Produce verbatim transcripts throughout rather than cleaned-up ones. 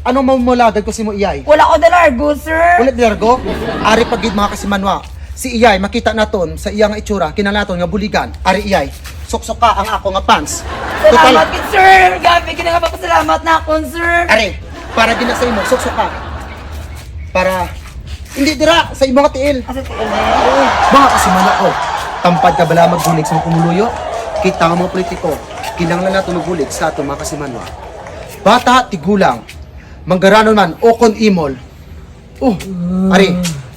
Ano mo mulagad ko sa imo, Iyay? Wala ko dalargo, sir. Wala dalargo? Ari pa gid, mga kasimanwa. Si Iyay, makita naton sa iya nga itsura, kinahanglan naton nga buligan. Ari, Iyay. Suksok ka ang ako nga pants. Salamat gid, sir. Grabe, ginagapasalamat na akon, sir. Ari, para gina sa imo, suksok ka. Para, hindi dira, sa imo nga tiil. Asa tiil na yan? Mga kasimanwa ko, tampad ka bala magbulig sa mga pumuluyo? Kita nga mga politiko, kinahanglan naton magbulig sa aton mga kasimanwa. Bata, tigulang, manggaranon man, o kon imol. Oh, ari,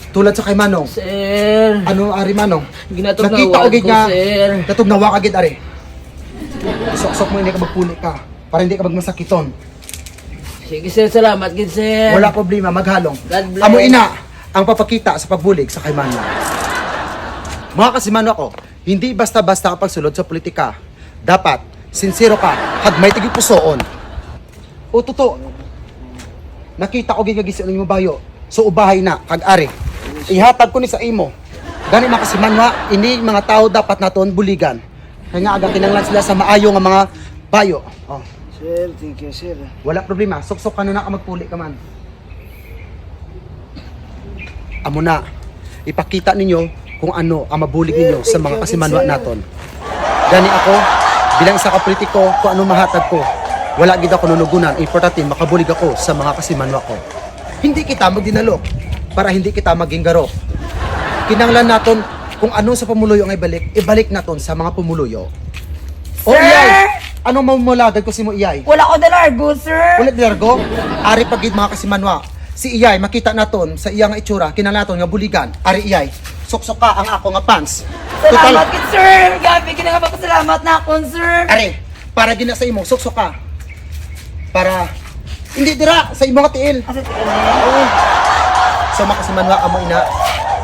tulad sa kay Manong. Sir. Ano, ari, Manong? Ginatugnawa Nakita ko gid ko, nga, sir. Natugnawa ka gid, ari. Suksok mo, hindi ka magpuli ka. Para hindi ka magmasakiton. Sige, sir. Salamat gid, sir. Wala problema, maghalong. God bless. Amo ina ang papakita sa pagbulig sa kay Manong. Mga kasimanwa ko, hindi basta-basta ang pagsulod sa politika. Dapat, sinsero ka, kag may tigpusoon. O, tuto. Nakita ko gid nga gisi ang imong bayo. So, ubahay na, kag ari. Ihatag ko ni sa imo. Gani, mga kasimanwa, ini mga tawo dapat naton buligan. Kay nga, aga kinahanglan sila sa maayo nga mga bayo. Oh. Sir, thank you, sir. Wala problema. Suksok ka na na, magpuli ka man. Amo na, ipakita ninyo kung ano ang mabulig ninyo sa mga kasimanwa naton. Gani ako, bilang isa ka politiko, kung ano mahatag ko, wala gid ako nunugunan. Importante, makabulig ako sa mga kasimanwa ko. Hindi kita magdinalo para hindi kita maging garo. Kinahanglan naton kung ano sa pumuluyo ang ibalik, ibalik naton sa mga pumuluyo. O, Sir! Iyay, ano mo mulagad ko sa imo, Iyay? Wala ko dalargo, sir. Wala dalargo? Ari pa gid, mga kasimanwa. Si Iyay, makita naton sa iya nga itsura, kinahanglan naton nga buligan. Ari, Iyay, suksok ka ang ako nga pants. Salamat gid, sir. Grabe, ginagapasalamat na akon, sir. Ari, para gina sa imo, suksok ka. Para, hindi dira, sa imo nga tiil. Asa tiil na yan? Oo. So, mga kasimanwa, amo ina,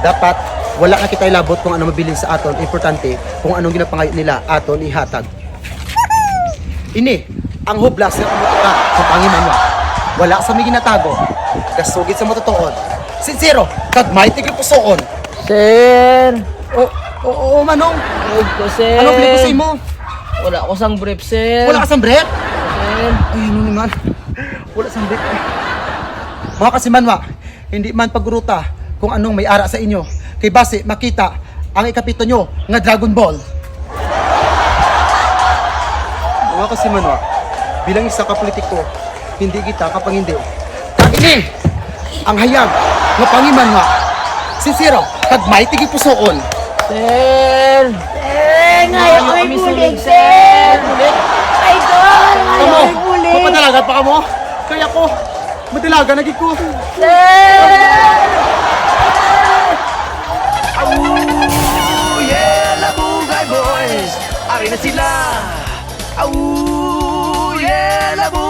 dapat wala na kita'y labot kung ano mabilin sa aton. Importante, kung anong ginapangayo nila, aton ihatag. Ini ang hublas nga pumutuka sa pangimanwa. Wala sa may ginatago. Gasugid sa matutuon. Sincero, kag may tigipusoon. Sir! O, o, o, Manong. Ano ko, sir? Ano bili ko sa imo? Wala ko sang brief, sir. Wala ka sang brief? Sir. Ay, ano naman? Wala sang brief. Mga kasimanwa, hindi man pagruta kung anong may ara sa inyo. Kay basi makita ang ikapito nyo nga Dragon Ball. Mga kasimanwa, bilang isa ka politiko, hindi kita kapangindi. Kag ini ang hayag nga pangimanwa, sincero, kag may tigipusoon. Sir! Sir, ngayo Ngayo kami kami bulig, sulig, sir! sir. Idol, ngayo Kamo, kami bulig! Mapadalagan pa kamo? Kaya ko, madalagan lagi ko. Sir! Oh yeah, Labugay Boys! Ari na sila! Oh yeah, Labugay!